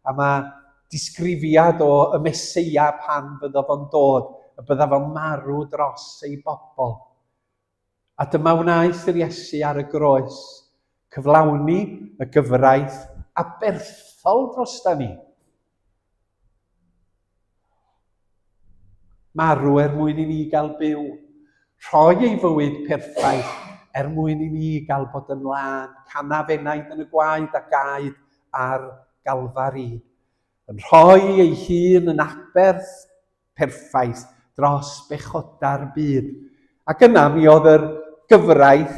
A mae disgrifiad o y Meseia pan fyddo fo'n dod, y bydda fo'n marw dros ei bobl. A dyma wnaeth yr Iesu ar y groes, cyflawni y gyfraith aberthol drosta ni. Marw er mwyn i ni gael byw. Rhoi ei fywyd perffaith er mwyn i ni gael bod yn lân. Canaf enaid yn y gwaed a gaed. ar Galfari, yn rhoi ei hun yn aberth perffaith dros bechodau'r byd. Ac yna mi oedd yr gyfraith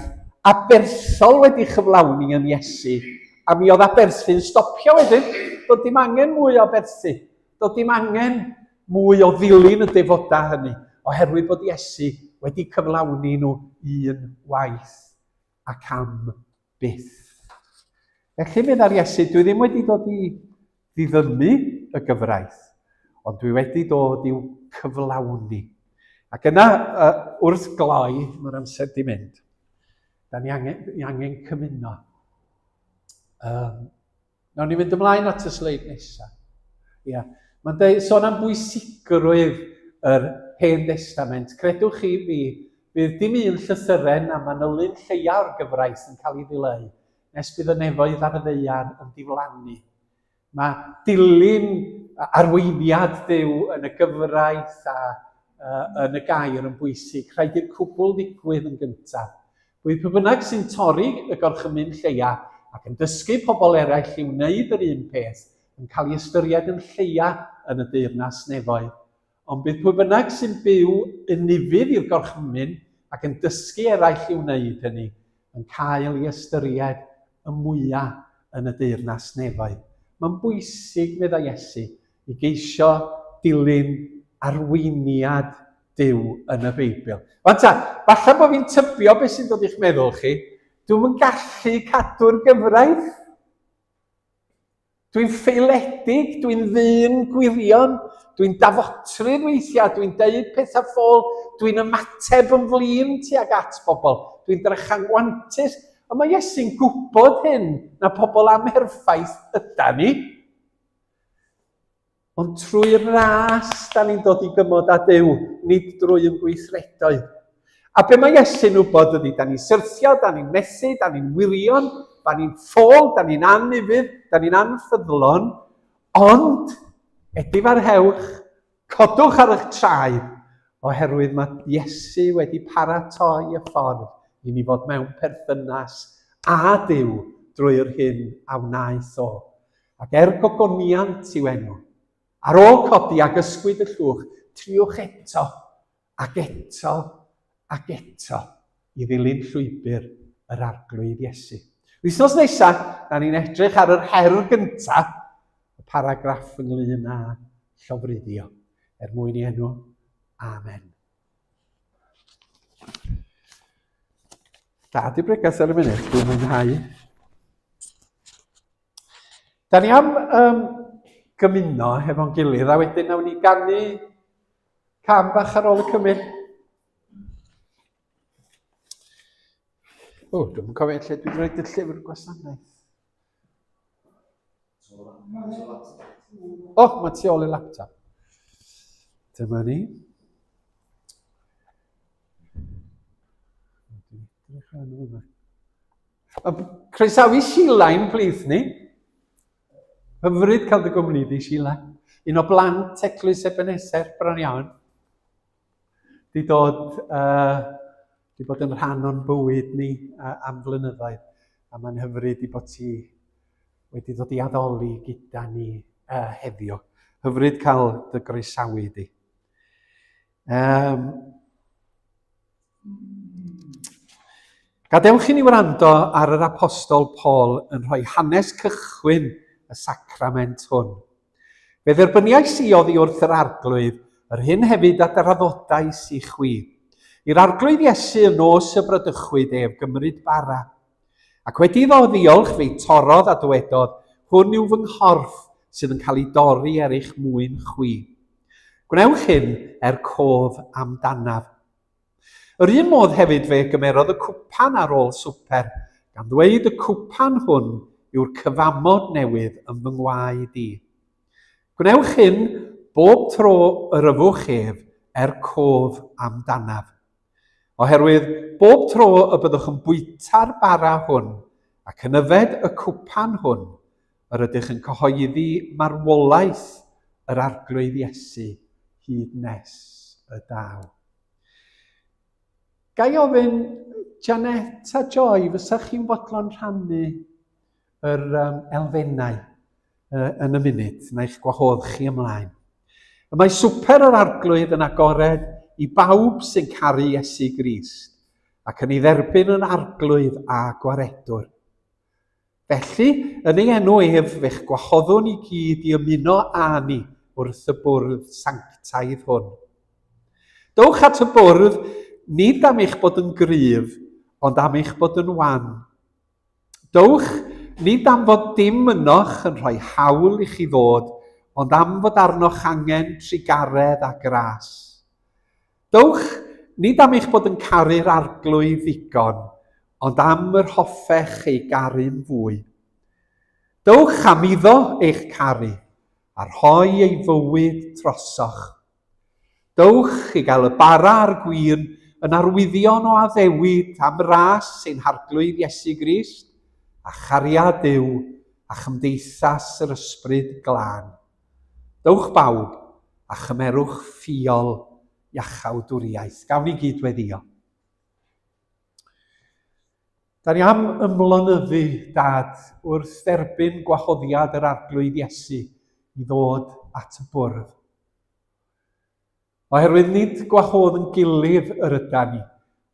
aberthol wedi chyflawni yn Iesu, a mi oedd aberthu'n stopio wedyn. Doedd dim angen mwy o aberthu. Doedd dim angen mwy o ddilyn y defodau hynny, oherwydd bod Iesu wedi cyflawni nhw un waith ac am byth. Felly, meddai'r Iesu, dwi ddim wedi dod i ddiddymu y gyfraith, ond dwi wedi dod i'w cyflawni. Ac yna, uh, wrth gloi, mae'r amser di mynd, da ni angen, ni angen cymuno. Um, Nawn ni fynd ymlaen at y sleid nesaf. Ia. Mae'n dweud, sôn am bwysigrwydd yr Hen Destament. Credwch chi fi, bydd dim un llythyren na manylyn lleia o'r gyfraith yn cael ei ddileu nes bydd y nefoedd ar y ddaear yn diflannu. Mae dilyn arweiniad Duw yn y gyfraith a uh, yn y gair yn bwysig. Rhaid i'r cwbl ddigwydd yn gyntaf. Bydd pwy bynnag sy'n torri y gorchymyn lleia ac yn dysgu pobl eraill i wneud yr un peth yn cael ei ystyried yn lleia yn y deyrnas nefoedd. Ond bydd pwy bynnag sy'n byw yn ufudd i'r gorchymyn ac yn dysgu eraill i wneud hynny yn cael ei ystyried y mwya yn y deyrnas nefoedd. Mae'n bwysig, meddai Iesu, i geisio dilyn arweiniad Duw yn y Beibl. Wan ta, falle bod fi'n tybio beth sy'n dod i'ch meddwl chi. Dwi'm yn gallu cadw'r gyfraith. Dwi'n ffeiledig, dwi'n ddyn gwirion, dwi'n dafotrydd weithiau, dwi'n deud pethau ffôl, dwi'n ymateb yn flin tuag at bobl, dwi'n drachangwantus. Ond mae Iesu'n gwybod hyn, na pobl amherffaith yda ni. Ond trwy ras, da ni'n dod i gymod â Duw, nid drwy yn gweithredoedd. A be mae Iesu'n wybod ydy, da ni'n syrthio, da ni'n methu, da ni'n wirion, da ni'n ffôl, da ni'n anufudd, da ni'n anffyddlon, ond edifarhewch, codwch ar eich traed, oherwydd mae Iesu wedi paratoi y ffordd i ni fod mewn perthynas â Duw drwy'r hyn a wnaeth o. Ac er gogoniant i'w enw. Ar ôl codi ac ysgwyd y llwch, triwch eto, ac eto, ac eto i ddilyn llwybr yr Arglwydd Iesu. Wythnos nesaf, da ni'n edrych ar yr her gyntaf, y paragraff ynglyn â llofruddio. Er mwyn i enw, Amen. Da di bregath ar y munud, dwi'n mwynhau. Da ni am um, gymuno hefo'n gilydd a wedyn nawn ni ganu cam bach ar ôl y cymryd. O, dwi'n cofio lle dwi'n rhoi y llyfr gwasanaeth. O, mae tu ôl i'r laptop. Dyma ni. Dwi'n edrych arno yma. Croesawu Sheila i'n plith ni. Hyfryd cael dy gwmni di, Sheila. Un o blant Eglwys Ebenezer, bron iawn. Di dod, uh, di bod yn rhan o'n bywyd ni uh, am flynyddoedd. A mae'n hyfryd i bod ti wedi dod i addoli gyda ni uh, heddiw. Hyfryd cael dy groesawu di. Um, Gadewch i ni wrando ar yr Apostol Paul yn rhoi hanes cychwyn y sacrament hwn. Fe dderbyniais i oddi wrth yr Arglwydd yr hyn hefyd a draddodais i chwi. I'r Arglwydd Iesu y nos y bradychwyd ef gymryd bara. Ac wedi iddo ddiolch fe'i torrodd a dywedodd, Hwn yw fy nghorff sydd yn cael ei dorri er eich mwyn chwi. Gwnewch hyn er cof amdanaf. Yr un modd hefyd fe gymerodd y cwpan ar ôl swper, gan ddweud y cwpan hwn yw'r cyfamod newydd yn fy ngwaed i. Gwnewch hyn bob tro yr yfwch ef er cof amdanaf. Oherwydd bob tro y byddwch yn bwyta'r bara hwn ac yn yfed y cwpan hwn, yr ydych yn cyhoeddi marwolaeth yr Arglwydd Iesu hyd nes y daw. Ga i ofyn, Janet a Joy, fysa chi'n fodlon rhannu yr um, elfennau uh, yn y munud. Na i'ch gwahodd chi ymlaen. Y mae swper yr arglwydd yn agored i bawb sy'n caru Iesu Grist ac yn ei dderbyn yn arglwydd a gwaredwr. Felly, yn ei enw ef, fe'ch gwahoddwn i gyd i ymuno â ni wrth y bwrdd sanctaidd hwn. Dowch at y bwrdd nid am eich bod yn gryf, ond am eich bod yn wan. Dowch, nid am fod dim ynoch yn rhoi hawl i chi ddod, ond am fod arnoch angen trugaredd a gras. Dowch, nid am eich bod yn caru'r arglwydd ddigon, ond am yr hoffech ei garu'n fwy. Dowch am iddo eich caru, a rhoi ei fywyd trosoch. Dowch i gael y bara a'r gwin yn arwyddion o addewid am ras ein Harglwydd Iesu Grist, a chariad Duw, a chymdeithas yr Ysbryd Glân. Dowch bawb, a chymerwch ffiol iachawdwriaeth. Gawn ni gyd weddio. Da ni am ymlonyddu, Dad, wrth dderbyn gwahoddiad yr Arglwydd Iesu i ddod at y bwrdd. Oherwydd nid gwahodd yn gilydd yr ydan ni,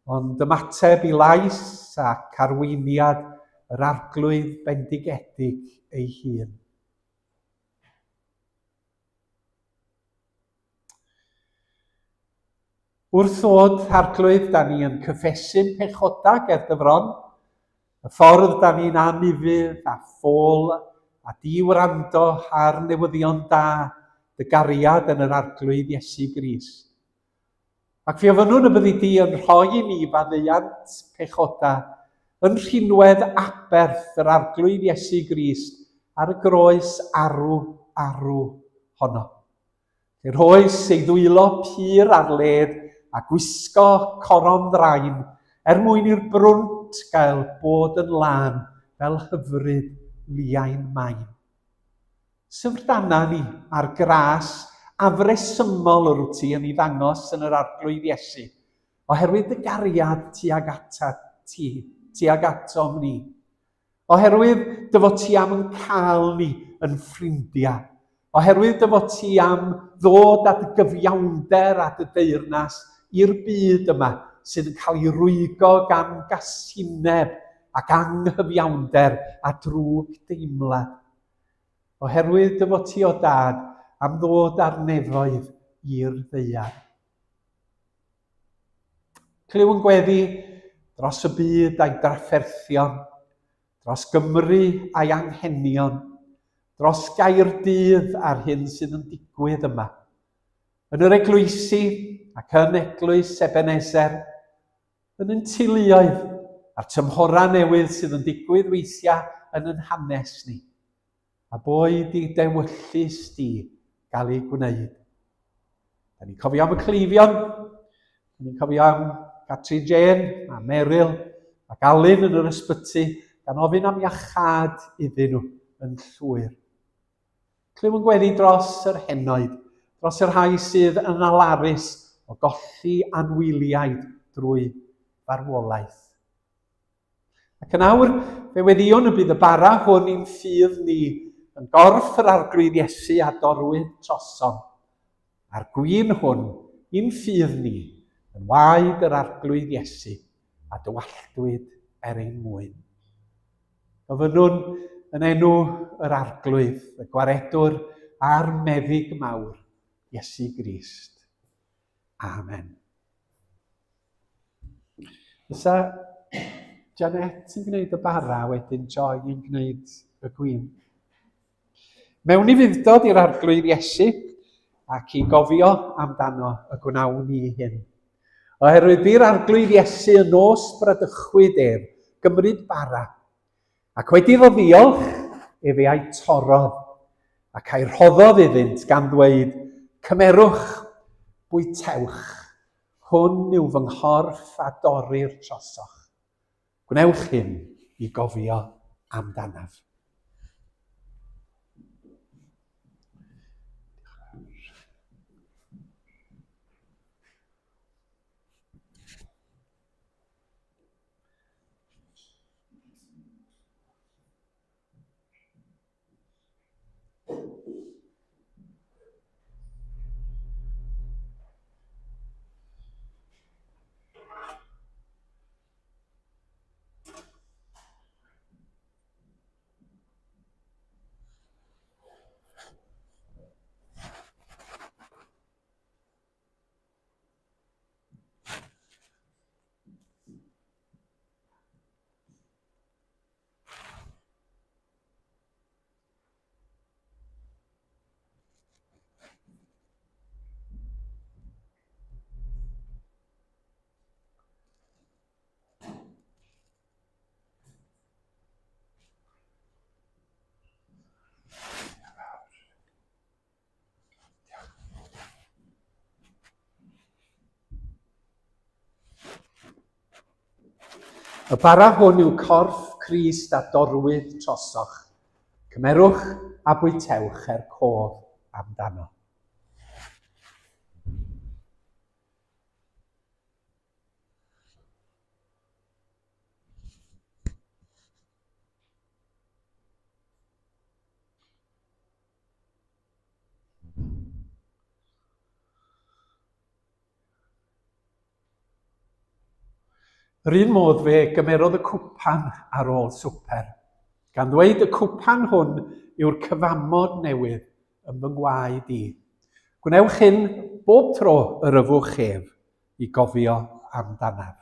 ond ymateb i lais ac arweiniad yr Arglwydd bendigedig ei hun. Wrth ddod, Arglwydd, da ni yn cyffesu'n pechoda ger dy fron, Y ffordd da ni'n anufudd a ffôl a di-wrando ar newyddion da dy gariad yn yr Arglwydd Iesu Grist. Ac fe ofynnwn y byddi di yn rhoi i ni faddeuant pechoda yn rhinwedd aberth yr Arglwydd Iesu Grist ar y groes arw, arw honno. Fe rhoes ei ddwylo pur ar led a gwisgo coron ddrain er mwyn i'r brwnt gael bod yn lân fel hyfryd liain main. Syfrdana ni ar gras afresymol yr wyt ti yn ei ddangos yn yr Arglwydd Iesu, oherwydd dy gariad tuag atat ti, tuag atom ni. Oherwydd dy fod ti am yn cael ni yn ffrindiau. Oherwydd dy fod ti am ddod â dy gyfiawnder a dy deyrnas i'r byd yma sydd yn cael ei rwygo gan gasineb ac anghyfiawnder a drwg deimlad. Oherwydd dy fod ti o dad am ddod â'r nefoedd i'r ddaear. Clyw yn gweddi dros y byd a'i drafferthion, dros Gymru a'i anghenion, dros Gaerdydd a'r hyn sydd yn digwydd yma. Yn yr eglwysi ac yn eglwys Ebenezer, yn yn teuluoedd a'r tymhorau newydd sydd yn digwydd weithiau yn yn hanes ni. A boed i dewyllys di gael ei gwneud. Da ni'n cofio am y cleifion, da ni'n cofio am Catrin Jane a Meryl ac Alun yn yr ysbyty, gan ofyn am iachâd iddyn nhw yn llwyr. Clyw yn gweddi dros yr henoed, dros y rhai sydd yn alarus o golli anwyliaid drwy farwolaeth. Ac yn awr, fe weddïwn y bydd y bara hwn i'n ffydd ni yn gorff yr Arglwydd Iesu a dorrwyd trosom, a'r gwin hwn i'n ffydd ni yn waed yr Arglwydd Iesu a dywalltwyd er ein mwyn. Gofynnwn yn enw yr Arglwydd, y Gwaredwr a'r Meddyg mawr, Iesu Grist. Amen. Fysa Janet yn gwneud y bara, wedyn Joy yn gwneud y gwin. Mewn i fuddod i'r Arglwydd Iesu ac i gofio amdano y gwnawn ni hyn. Oherwydd bu'r Arglwydd Iesu y nos bradychwyd ef, gymryd bara, ac wedi iddo ddiolch, efe a'i torrodd, ac a'i rhoddodd iddynt gan ddweud, Cymerwch, bwytewch, Hwn yw fy nghorff a dorrir trosoch. Gwnewch hyn i gofio amdanaf. Y bara hwn yw corff Crist a dorwyd trosoch. Cymerwch a bwytewch er cof amdano. Yr un modd fe gymerodd y cwpan ar ôl swper, gan ddweud y cwpan hwn yw'r cyfamod newydd yn fy ngwaed i. Gwnewch hyn bob tro yr yfwch ef i gofio amdanaf.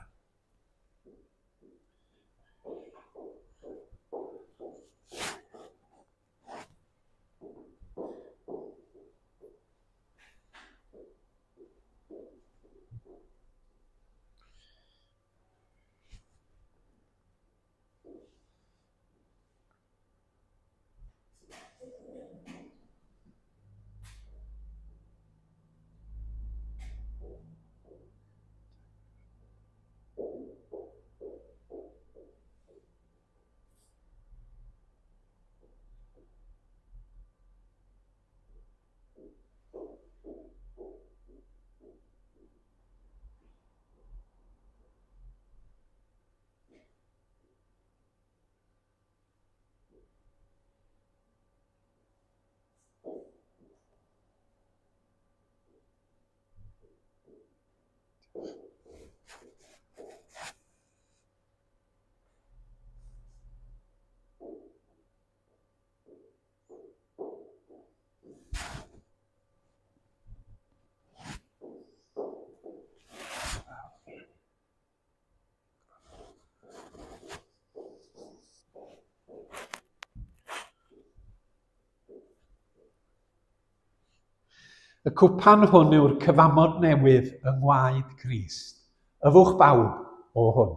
Y cwpan hwn yw'r cyfamod newydd yng ngwaed Crist. Yfwch bawb o hwn.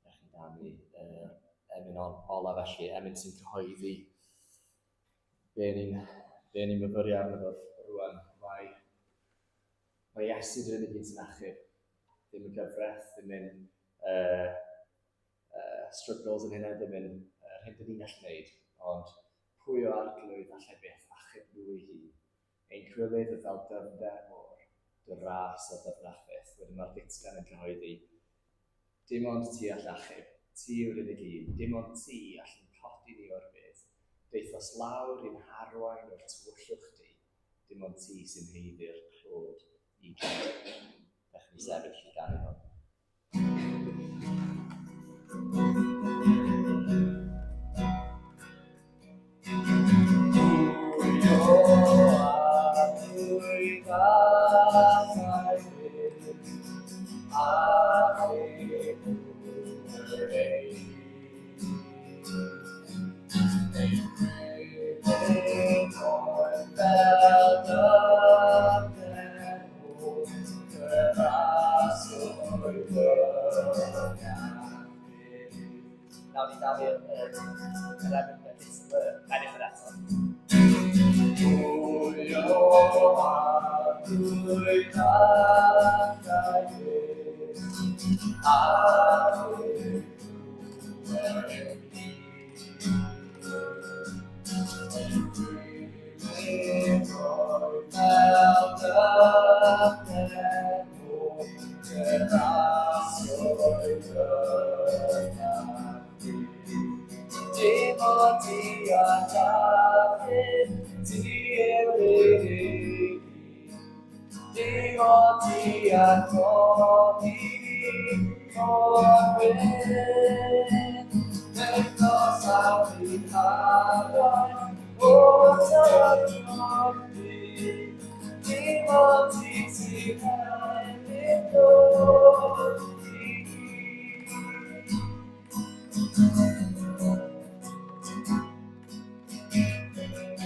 Ydych chi'n ganu yr emyn ola felly, emyn sy'n cyhoeddi be ni'n be ni'n myfyrio arno fo rwan. Mae, mae Iesu dy'r unig un sy'n achub, ddim y gyfraith, ddim yn struggles yn hynna, ddim yn yr hyn dyn ni'n gallu gwneud, ond pwy o arglwydd allai byth achub nhw ei hun? Ein cywilydd oedd fel dyfnder môr, dy ras o ddyfnach fyth. Wedyn mae'r gytgan yn cyhoeddi, Dim ond ti all achub, ti yw'r unig un, dim ond ti all ein codi ni o'r bedd. Daethos lawr i'n harwain o'r tywyllwch du, dim ond ti sy'n haeddu'r clod i gyd. Dewch i ni sefyll i ganu hwn. Nawn ni dalu yr yr emyn yr ennill yr eto. Pwy o arglwydd allai fynd a Dim ond ti a Dafydd, ti yw'r unig Dim ond ti a Tony, o'r wyn. Wythnos am i arwain, o tywyllwch du. Dim ond ti sy'n rhaid dod i mi.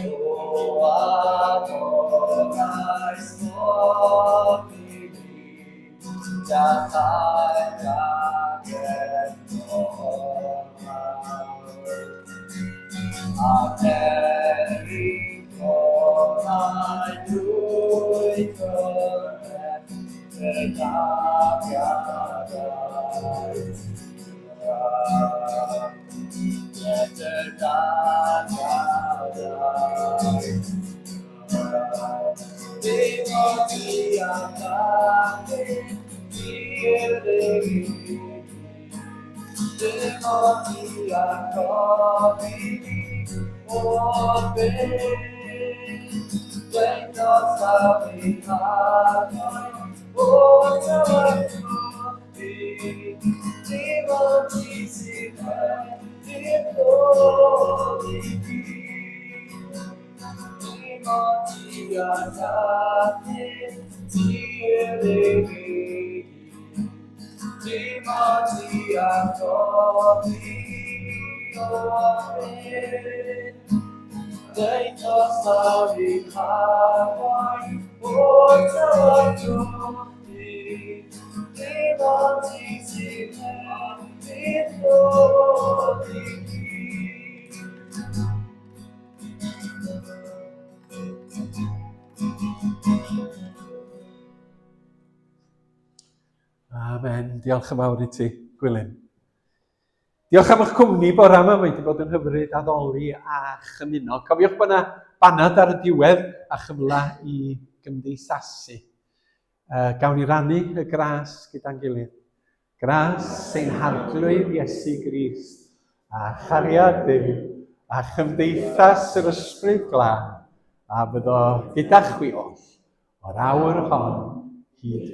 O adonais fod i mi, Iachau rhag A peri gorau drwy gyfer dy gariadau. Dy gariadau. Dim ond ti a i'r Dim ond ti a codi fi o'r byd. Dweud llaw i harwain o'r tywyllwch du. Dim ond ti sydd wedi'r dod i fi. Dim ond ti a gallu tir ei fi. Dim ond ti a godi o'r byd. Daethost lawr i harwain o'r tywyllwch du. Dim ond ti sydd wedi'r dod i fi. Amen. Diolch yn fawr i ti, Gwilym. Diolch am eich cwmni bore yma, mae wedi bod yn hyfryd addoli a chymuno. Cofiwch bod yna banad ar y diwedd a chyfle i gymdeithasu. Uh, gawn ni rannu y gras gyda'n gilydd. Gras ein Harglwydd Iesu Grist, a chariad Duw, a chymdeithas yr Ysbryd Glân, a fyddo gyda chwi oll, o'r awr hon hyd.